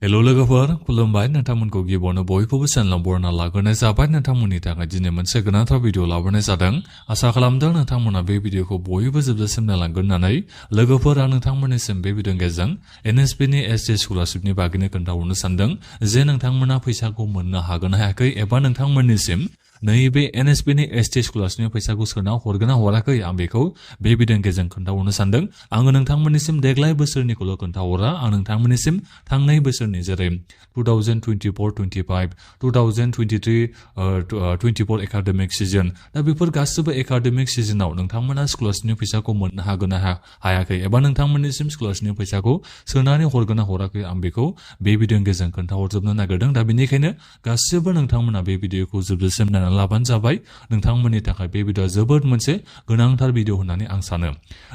hello लोगोफोर खुलुमबाय नोंथांमोनखौ गिबियावनो बयखौबो चेनेलाव बरायना लाग्रोनाय जाबाय नोंथांमोननि थाखाय दिनै मोनसे गोनांथार भिडिअ लाबोनाय जादों आसा खालामदों नोंथांमोना बे भिडिअखौ बयबो जोबजासिम नायलांगोन होननानै लोगोफोर आं नोंथांमोननिसिम बे भिडिअनि गेजेरजों NSP नि ST स्कलारशिपनि बागैनो खोन्थाहरनो सानदों जे नोंथांमोना फैसाखौ मोननो हागोन ना हायाखै एबा नोंथांमोननिसिम नैबे NSP नि ST स्कलारशिपनि फैसाखौ सोना हरगोन ना हराखै आं बेखौ बे भिडिअनि गेजेरजों खोन्थाहरनो सानदों आङो नोंथांमोननिसिम देग्लाय बोसोरनिखौल' खोन्थाहरा आं नोंथांमोननिसिम थांनाय बोसोरनि जेरै 2024-25 2023-24 एकाडेमिक सिजन दा बेफोर गासिबो एकाडेमिक सिजनाव नोंथांमोना स्कलारशिपनि फैसाखौ मोननो हागोन ना हायाखै एबा नोंथांमोननिसिम स्कलारशिपनि फैसाखौ सोनानै हरगोन ना हराखै आं बेखौ बे भिडिअनि गेजेरजों खोन्थाहरजोबनो नागिरदों दा बेनिखायनो गासिबो नोंथांमोना बे भिडिअखौ जोबजासिम नायनानै लाबानो जाबाय नोंथांमोननि थाखाय बे भिडिअआ जोबोद मोनसे गोनांथार भिडिअ होननानै आं सानो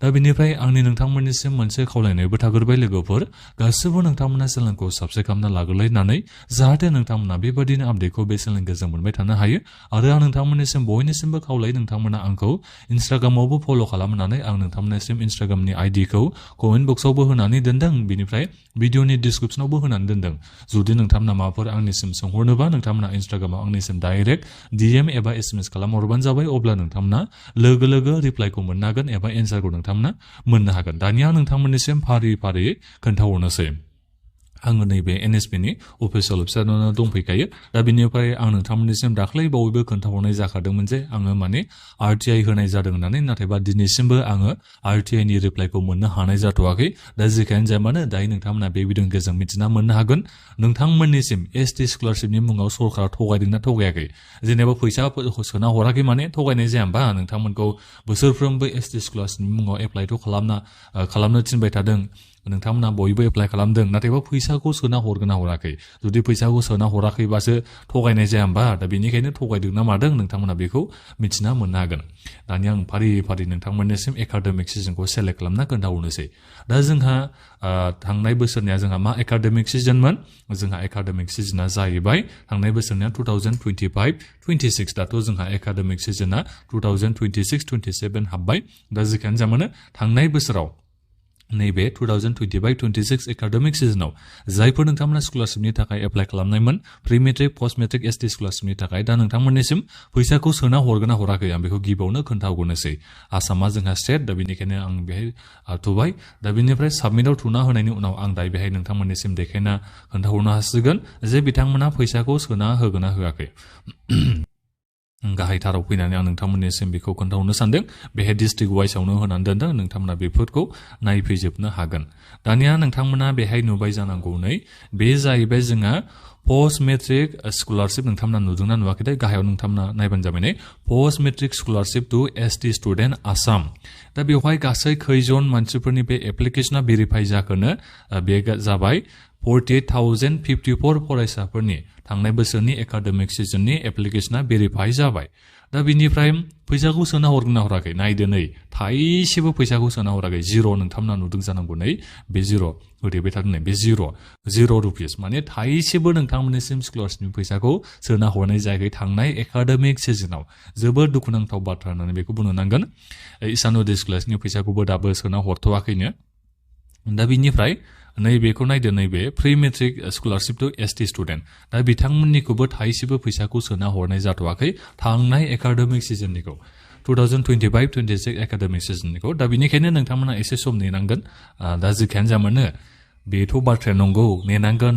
दा बेनिफ्राय आंनि नोंथांमोननिसिम मोनसे खावलायनायबो थाग्रोबाय लोगोफोर गासिबो नोंथांमोना चेनेलखौ साबस्क्राइब खालामना लाग्रोलायनानै जाहाथे नोंथांमोना बेबादिनो आपडेटखौ बे चेनेलनि गेजेरजों मोनबाय थानो हायो आरो आं नोंथांमोननिसिम बयनिसिमबो खावलायो नोंथांमोना आंखौ इन्स्टाग्रामावबो फल' खालामनानै आं नोंथांमोननिसिम इन्स्टाग्रामनि आइडिखौ कमेन्ट बक्सआवबो होनानै दोनदों बेनिफ्राय भिडिअनि डिसक्रिपसनावबो होनानै दोनदों जुदि नोंथांमोना माबाफोर आंनिसिम सोंहरनोबा नोंथांमोना इन्स्टाग्रामाव आंनिसिम डाइरेक्ट DM एबा SMS खालामहरबानो जाबाय अब्ला नोंथांमोना लोगो लोगो रिप्लाइखौ मोननो हागोन एबा एन्सारखौ नोंथांमोना मोननो हागोन दानिया नोंथांमोननिसिम फारि फारियै खोन्थाहरनोसै आङो नैबे NSP नि अफिसियेल वेबसाइटआवनो दंफैखायो दा बेनिफ्राय आं नोंथांमोननिसिम दाख्लै बावैबो खोन्थाहरनाय जाखादोंमोन जे आङो माने RTI होनाय जादों होननानै नाथायबा दिनैसिमबो आङो RTI नि रिप्लाइखौ मोननो हानाय जाथ'वाखै दा जेखियानो जाया मानो दायो नोंथांमोना बे भिडिअनि गेजेरजों मिथिना मोननो हागोन नोंथांमोननिसिम ST स्कलारशिपनि मुङाव सरकारा थगायदोंना थगायाखै जेनेबा फैसा सोना हराखै माने थगायनाय जाया होमबा नोंथांमोनखौ बोसोरफ्रोमबो ST स्कलारशिपनि मुङाव एप्लाइथ' खालामनो थिनबाय थादों नोंथांमोना बयबो एप्लाइ खालामदों नाथायबा फैसाखौ सोना हरगोन ना हराखै जुदि फैसाखौ सोना हराखैबासो थगायनाय जाया होमबा दा बेनिखायनो थगायदों ना मादों नोंथांमोना बेखौ मिथिना मोननो हागोन दानिया आं फारि फारि नोंथांमोननिसिम एकाडेमिक सिजनखौ सेलेक्ट खालामना खोन्थाहरनोसै दा जोंहा थांनाय बोसोरनिया जोंहा मा एकाडेमिक सिजनमोन जोंहा एकाडेमिक सिजना जाहैबाय थांनाय बोसोरनिया 2025-26 दाथ' जोंहा एकाडेमिक सिजना 2026-27 हाबबाय दा जेखियानो जा मानो थांनाय बोसोराव नैबे 2025-26 एकाडेमिक सिजनाव जायफोर नोंथांमोना स्कलारशिपनि थाखाय एप्लाइ खालामनायमोन pre matric post matric ST स्कलारशिपनि थाखाय दा नोंथांमोननिसिम फैसाखौ सोना हरगोन ना हराखै आं बेखौ गिबियावनो खोन्थाहरनोसै आसामा जोंहा स्टेट दा बेनिखायनो आं बेहाय थुबाय दा बेनिफ्राय साबमिटआव थुना होनायनि उनाव आं दायो बेहाय नोंथांमोननिसिम देखायना खोन्थाहरनो हासिगोन जे बिथांमोना फैसाखौ सोना होगोन ना होआखै गाहायथाराव फैनानै आं नोंथांमोननिसिम बेखौ खोन्थाहरनो सानदों बेहाय डिस्ट्रिक्ट वाइसआवनो होनानै दोनदों नोंथांमोना बेफोरखौ नायफैजोबनो हागोन दानिया नोंथांमोना बेहाय नुबाय जानांगौ नै बे जाहैबाय जोंहा पस्ट मेट्रिक स्कलारशिप नोंथांमोना नुदोंना नुवाखै गाहायाव नोंथांमोना नायबानो जाबाय नै post matric scholarship to ST student Assam दा बेवहाय गासै खैजन मानसिफोरनि बे एप्लिकेशना भेरिफाइ जाखोनो बे जाबाय 48,054 फरायसाफोरनि थांनाय बोसोरनि एकाडेमिक सिजननि एप्लिकेशना भेरिफाइ जाबाय दा बिनिफ्राय फैसाखौ सोना हरगोन ना हराखै नायदो नै थाइसेबो फैसाखौ सोना हराखै जिर' नोंथांमोना नुदों जानांगौ नै बे जिर' होदेरबाय थादों नै बे जिर' रुपिस माने थाइसेबो नोंथांमोननिसिम स्कलारशिपनि फैसाखौ सोना हरनाय जायाखै थांनाय एकाडेमिक सिजनाव जोबोद दुखुनांथाव बाथ्रा होननानै बेखौ बुंनो नांगोन ईशान उदय स्कलारशिपनि फैसाखौबो दाबो सोना हरथ'वाखैनो दा बिनिफ्राय नैबेखौ नायदो नैबे pre matric scholarship to ST student दा बिथांमोननिखौबो थाइसेबो फैसाखौ सोना हरनाय जाथ'वाखै थांनाय एकाडेमिक सिजननिखौ 2025-26 एकाडेमिक सिजननिखौ दा बिनिखायनो नोंथांमोना एसे सम नेनांगोन दा जेखियानो जा मानो बेथ' बाथ्राया नंगौ नेनांगोन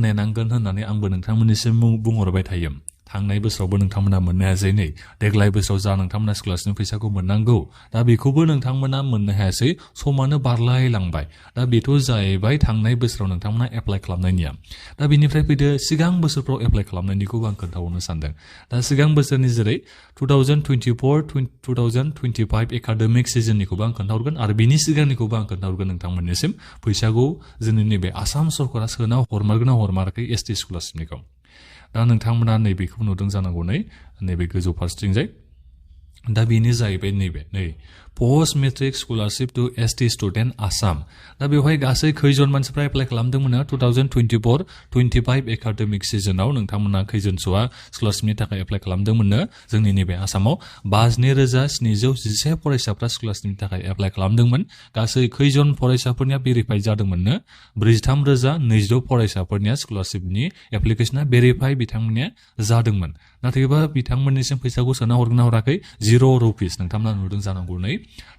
होननानै आंबो नोंथांमोननिसिम बुंहरबाय थायो थांनाय बोसोरावबो नोंथांमोना मोननो हायासै नै देग्लाय बोसोराव जा नोंथांमोना स्कलारशिपनि फैसाखौ मोननांगौ दा बेखौबो नोंथांमोना मोननो हायासै समानो बारलायलांबाय दा बेथ' जाहैबाय थांनाय बोसोराव नोंथांमोना एप्लाइ खालामनायनिया दा बेनिफ्राय फैदो सिगां बोसोरफ्राव एप्लाइ खालामनायनिखौबो आं खोन्थाहरनो सानदों दा सिगां बोसोरनि जेरै 2024-2025 एकाडेमिक सिजननिखौबो आं खोन्थाहरगोन आरो बिनि सिगांनिखौबो आं खोन्थाहरगोन नोंथांमोननिसिम फैसाखौ जोंनि नैबे आसाम सरकारा सोना हरमारगोन ना हरमाराखै ST स्कलारशिपनिखौ दा नोंथांमोना नैबेखौ नुदों जानांगौ नै नैबे गोजौ फारसेथिंजाय दा बेनो जाहैबाय नैबे नै post metric scholarship to ST student Assam दा बेवहाय गासै खैजन मानसिफ्रा एप्लाइ खालामदोंमोन 2024-25 एकाडेमिक सिजनाव नोंथांमोना खैजनसोआ स्कलारशिपनि थाखाय एप्लाइ खालामदोंमोन जोंनि नैबे आसामाव 52,711 फरायसाफ्रा स्कलारशिपनि थाखाय एप्लाइ खालामदोंमोन गासै खैजन फरायसाफोरनिया भेरिफाइ जादोंमोन 43,200 फरायसाफोरनिया स्कलारशिपनि एप्लिकेशना भेरिफाइ बिथांमोननिया जादोंमोन नाथायबा बिथांमोननिसिम फैसाखौ सोना हरगोन ना हराखै 0 रुपिस नोंथांमोना नुदों जानांगौ नै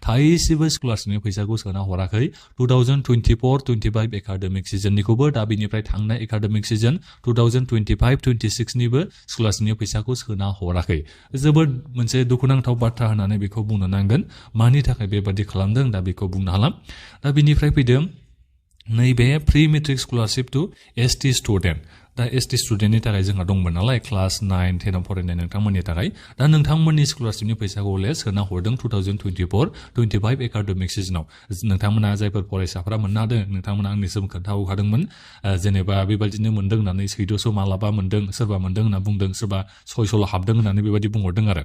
थाइसेबो स्कलारशिपनि फैसाखौ सोना हराखै 2024-25 एकाडेमिक सिजननिखौबो दा बिनिफ्राय थांनाय एकाडेमिक सिजन 2025-26 निबो स्कलारशिपनि फैसाखौ सोना हराखै जोबोद मोनसे दुखुनांथाव बाथ्रा होननानै बेखौ बुंनो नांगोन मानि थाखाय बेबादि खालामदों दा बेखौ बुंनो हाला दा बिनिफ्राय फैदों नैबे pre matric scholarship to ST student दा एसटी स्टुडेन्टनि थाखाय जोंहा दंमोन नालाय क्लास 9-10 आव फरायनाय नोंथांमोननि थाखाय दा नोंथांमोननि स्कलारशिपनि फैसाखौ सोना हरदों 2024-25 एकाडेमिक सिजनाव नोंथांमोना जायफोर फरायसाफोरा मोननो हादों नोंथांमोना आंनिसिम खोन्थाहरखादोंमोन जेनेबा बेबायदिनो मोनदों होननानै 400 मालाबा मोनदों सोरबा मोनदों होनना बुंदों सोरबा 600 हाबदों होननानै बेबायदि बुंहरदों आरो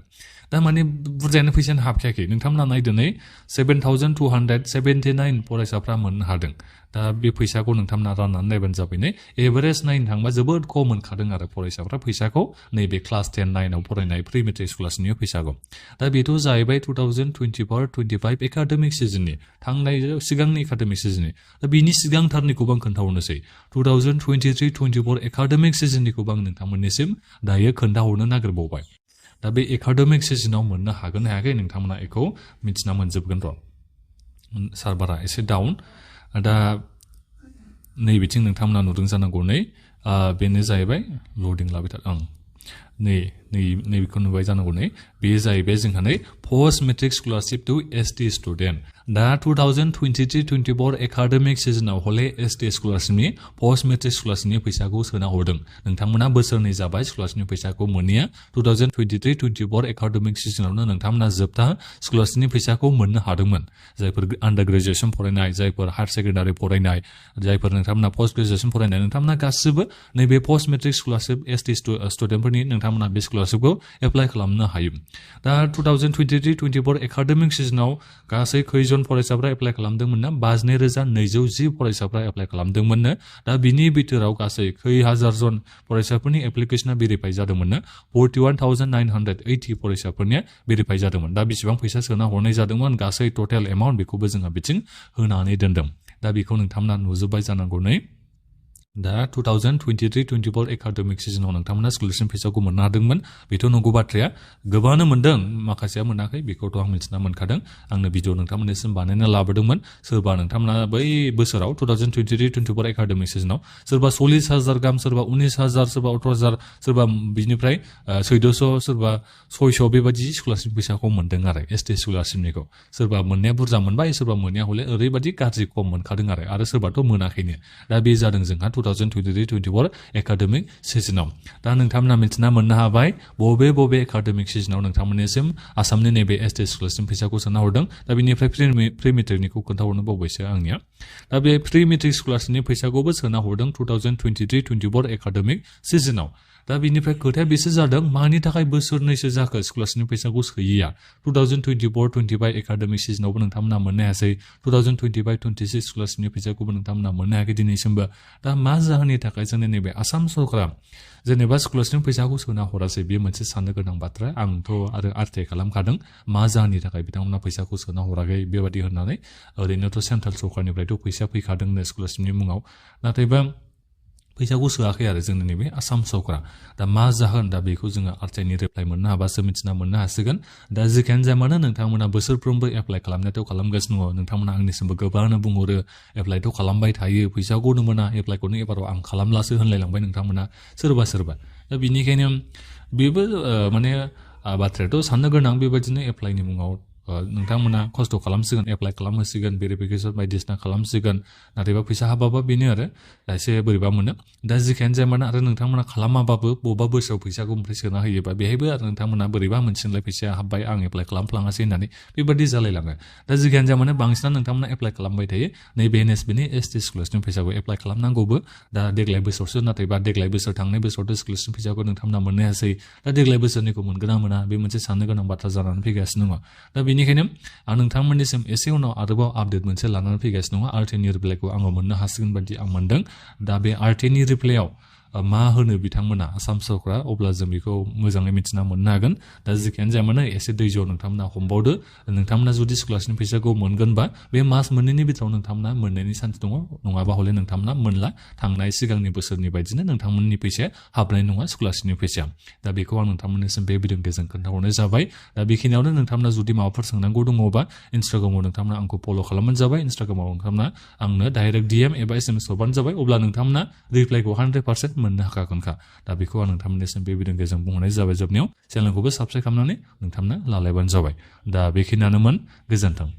दा माने बुरजायानो फैसायानो हाबखायाखै नोंथांमोना नायदोनै 7,279 फरायसाफ्रा मोननो हादों दा बे फैसाखौ नोंथांमोना राननानै नायबानो जाबाय नै एभारेज नायनो थांबा जोबोद खम मोनखादों आरो फरायसाफ्रा फैसाखौ नैबे क्लास 10-9 आव फरायनाय प्रि मेट्रिक स्कलारशिपनि फैसाखौ दा बेथ' जाहैबाय 2024-25 एकाडेमिक सिजननि थांनाय सिगांनि एकाडेमिक सिजननि दा बिनि सिगांथारनिखौबो आं खोन्थाहरनोसै 2023-24 एकाडेमिक सिजननिखौबो आं नोंथांमोननिसिम दायो खोन्थाहरनो नागिरबावबाय दा बे एकाडेमिक सिजनाव मोननो हागोन हायाखै नोंथांमोना बेखौ मिथिना मोनजोबगोन र' सार्भारा एसे डाउन दा नैबिथिं नोंथांमोना नुदों जानांगौ नै बेनो जाहैबाय लडिं लाबाय थादों नैबेखौ नुबाय जानांगौ नै बेयो जाहैबाय जोंहा नै post matric scholarship to ST student दा 2023-24 एकाडेमिक सिजनाव हले एसटी स्कलारशिपनि पोस्ट मेट्रिक स्कलारशिपनि फैसाखौ सोना हरदों नोंथांमोना बोसोरनै जाबाय स्कलारशिपनि फैसाखौ मोनैया 2023-24 एकाडेमिक सिजनावनो नोंथांमोना जोबथा स्कलारशिपनि फैसाखौ मोननो हादोंमोन जायफोर आन्डार ग्रेजुएसन फरायनाय जायफोर हायार सेकेन्डारि फरायनाय जायफोर नोंथांमोना पोस्ट ग्रेजुएसन फरायनाय नोंथांमोना गासिबो नैबे पोस्ट मेट्रिक स्कलारशिप एसटी स्टुडेन्टफोरनि नोंथांमोना बे स्कलारशिपखौ एप्लाइ खालामनो हायो दा 2023-24 एकाडेमिक सिजनाव गासै खैजन फरायसाफ्रा एप्लाइ खालामदोंमोन 52,210 फरायसाफ्रा एप्लाइ खालामदोंमोन दा बिनि बिथोराव गासै खै हाजार जन फरायसाफोरनि एप्लिकेशना भेरिफाइ जादोंमोन 41,980 फरायसाफोरनिया भेरिफाइ जादोंमोन दा बेसेबां फैसा सोना हरनाय जादोंमोन गासै टटेल एमाउन्ट बेखौबो जोंहा बिथिं होनानै दोनदों दा बेखौ नोंथांमोना नुजोबबाय जानांगौ नै दा 2023-24 एकाडेमिक सिजनाव नोंथांमोना स्कलारशिप फैसाखौ मोननो हादोंमोन बेथ' नंगौ बाथ्राया गोबाङानो मोनदों माखासेया मोनाखै बेखौथ' आं मिथिना मोनखादों आंनो भिडिअ नोंथांमोननिसिम बानायना लाबोदोंमोन सोरबा नोंथांमोना बै बोसोराव 2023-24 एकाडेमिक सिजनाव सोरबा 40,000 गाहाम सोरबा 19,000 सोरबा 18,000 सोरबा बिनिफ्राय 400 सोरबा 600 बेबायदि स्कलारशिप फैसाखौ मोनदों आरो एसटी स्कलारशिपनिखौ सोरबा मोननाया बुरजा मोनबाय सोरबा मोननाया हले ओरैबायदि गाज्रि खम मोनखादों आरो सोरबाथ' मोनाखैनो दा बे जादों जोंहा 2023-24 एकाडेमिक सिजनाव दा नोंथांमोना मिथिना मोननो हाबाय बबे एकाडेमिक सिजनाव नोंथांमोननिसिम आसामनि नैबे एसटी स्कलारशिप फैसाखौ सोना हरदों दा बेनिफ्राय प्रि मेट्रिकनिखौ खोन्थाहरनो बावबायसो आंनिया दा बे प्रि मेट्रिक स्कलारशिपनि फैसाखौबो सोना हरदों 2023-24 एकाडेमिक सिजनाव दा बिनिफ्राय खोथाया बेसो जादों मानि थाखाय बोसोरनैसो जाखो स्कलारशिपनि फैसाखौ सोयैया 2024-25 एकाडेमिक सिजनावबो नोंथांमोना मोननो हायासै 2025-26 स्कलारशिपनि फैसाखौबो नोंथांमोना मोननो हायाखै दिनैसिमबो दा मा जाहोननि थाखाय जोंनि नैबे आसाम सरकारा जेनेबा स्कलारशिपनि फैसाखौ सोना हरासै बेयो मोनसे साननो गोनां बाथ्रा आंथ' आरो आरटिआइ खालामखादों मा जाहोननि थाखाय बिथांमोना फैसाखौ सोना हराखै बेबादि होननानै ओरैनोथ' सेन्ट्रेल सरकारनिफ्रायथ' फैसा फैखादोंनो स्कलारशिपनि मुङाव नाथायबा फैसाखौ सोआखै आरो जोंनि नैबे आसाम सरकारा दा मा जाहोन दा बेखौ जोङो आरटिआइनि रिप्लाइ मोननो हाबासो मिथिना मोननो हासिगोन दा जिखियानो जाया मानो नोंथांमोना बोसोरफ्रोमबो एप्लाइ खालामनायाथ' खालामगासिनो दङ नोंथांमोना आंनिसिमबो गोबाङानो बुंहरो एप्लाइथ' खालामबाय थायो फैसाखौनो मोना एप्लाइखौनो एबाराव आं खालामलासो होनलायलांबाय नोंथांमोना सोरबा दा बेनिखायनो बेबो माने बाथ्रायाथ' साननो गोनां बेबायदिनो एप्लाइनि मुङाव नोंथांमोना खस्थ' खालामसिगोन एप्लाइ खालामहोसिगोन भेरिफिकेसन बायदिसिना खालामसिगोन नाथायबा फैसा हाबाबा बेनो आरो दा एसे बोरैबा मोनो दा जिखियानो जाया मानो आरो नोंथांमोना खालामाबाबो बबेबा बोसोराव फैसाखौ ओमफ्राय सोना होयोबा बेहायबो आरो नोंथांमोना बोरैबा मोनसिनलाय फैसाया हाबबाय आं एप्लाइ खालामफ्लाङासै होननानै बेबादि जालायलाङो दा जिखियानो जाया मानो बांसिनानो नोंथांमोना एप्लाइ खालामबाय थायो नैबे NSPनि एसटी स्कलारशिपनि फैसाखौ एप्लाइ खालामनांगौबो दा देग्लाय बोसोरसो नाथायबा देग्लाय बोसोर थांनाय बोसोरावथ' स्कलारशिप फैसाखौ नोंथांमोना मोननो हायासै दा देग्लाय बोसोरनिखौ मोनगोन ना मोना बे मोनसे साननो गोनां बाथ्रा जानानै फैगासिनो दङ दा बेनिखायनो आं नोंथांमोननिसिम एसे उनाव आरोबाव आपडेट मोनसे लानानै फैगासिनो दङ आरटिनि रिप्लाइखौ आङो मोननो हासिगोन बायदि आं मोनदों दा बे आरटिनि रिप्लाइआव मा होनो बिथांमोना आसाम सरकारा अब्ला जों बेखौ मोजाङै मिथिना मोननो हागोन दा जेखियानो जाया मानो एसे दैजोआव नोंथांमोना हमबावदो नोंथांमोना जुदि स्कलारशिपनि फैसाखौ मोनगोनबा बे मास मोननैनि बिथोराव नोंथांमोना मोननायनि चान्स दङ नङाबा हले नोंथांमोना मोनला थांनाय सिगांनि बोसोरनि बायदिनो नोंथांमोननि फैसाया हाबनाय नङा स्कलारशिपनि फैसाया दा बेखौ आं नोंथांमोननिसिम बे भिडिअनि गेजेरजों खोन्थाहरनाय जाबाय दा बेखिनियावनो नोंथांमोना जुदि माबाफोर सोंनांगौ दङबा इन्स्टाग्रामाव नोंथांमोना आंखौ फल' खालामबानो जाबाय इन्स्टाग्रामाव नोंथांमोना आंनो डाइरेक्ट DM एबा SMS हरबानो जाबाय अब्ला नोंथांमोना रिप्लाइखौ 100% मोननो हाखागोनखा दा बेखौ आं नोंथांमोननिसिम बे भिडिअनि गेजेरजों बुंहरनाय जाबाय जोबनायाव चेनेलखौबो साबस्क्राइब खालामनानै नोंथांमोना लालायबानो जाबाय दा बेखिनियानोमोन गोजोन्थों